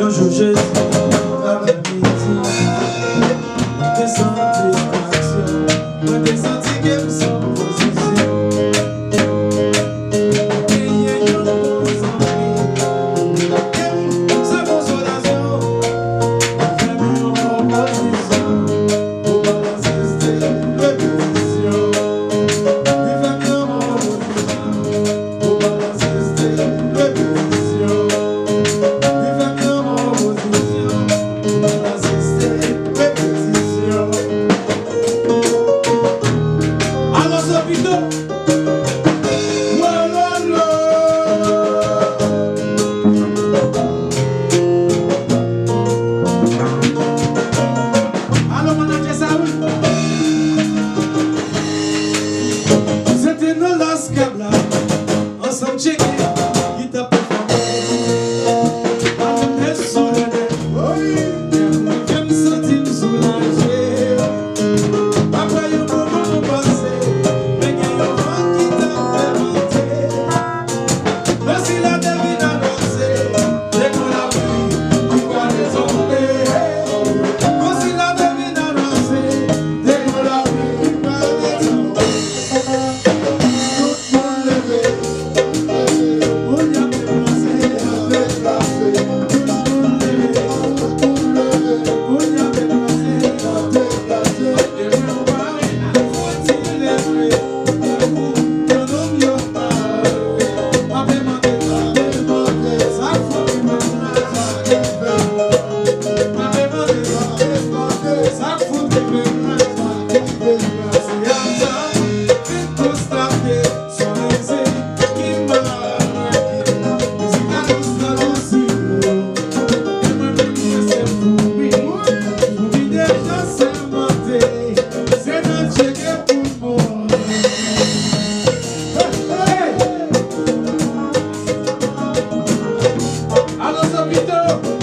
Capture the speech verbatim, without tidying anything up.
Yon jou jedi aprèmidi, mwen te santi distraksyon, mwen te santi ke m san pozisyon. Genyen yon bon zanmi, ke m se konsolasyon, li fè m yon pwopozisyon pou m al asiste repetisyon. Li fè m yon pwopozisyon. Pou m al asiste repetisyon. Li fè m yon pwopozisyon. Pou m al asiste repetisyon. Alò, Sopito, wololo. Alò, manadjè sa, wi. Se te nan Las Kabla. Ansanm tcheke ki t ap pèfòme. Alonde sou lè nèt. Wi. Lè m rive, m santi m soulaje. Apre yon bon moman pase, men gen yon van ki t ap levante. Konsi la te vin anonse, te gon lapli ki pral tonbe. Konsi la te vin anonse, te gon lapli ki pral tonbe. Tout moun leve. Moun y ap deplase, y ap deplase. Tout moun leve. Moun y ap deplase, y ap deplase. E mwen, mwen, mwen, mwen, mwen, mwen, mwen, mwen, Se nan tcheke pou m mouri. Hey! Alò, Sopito!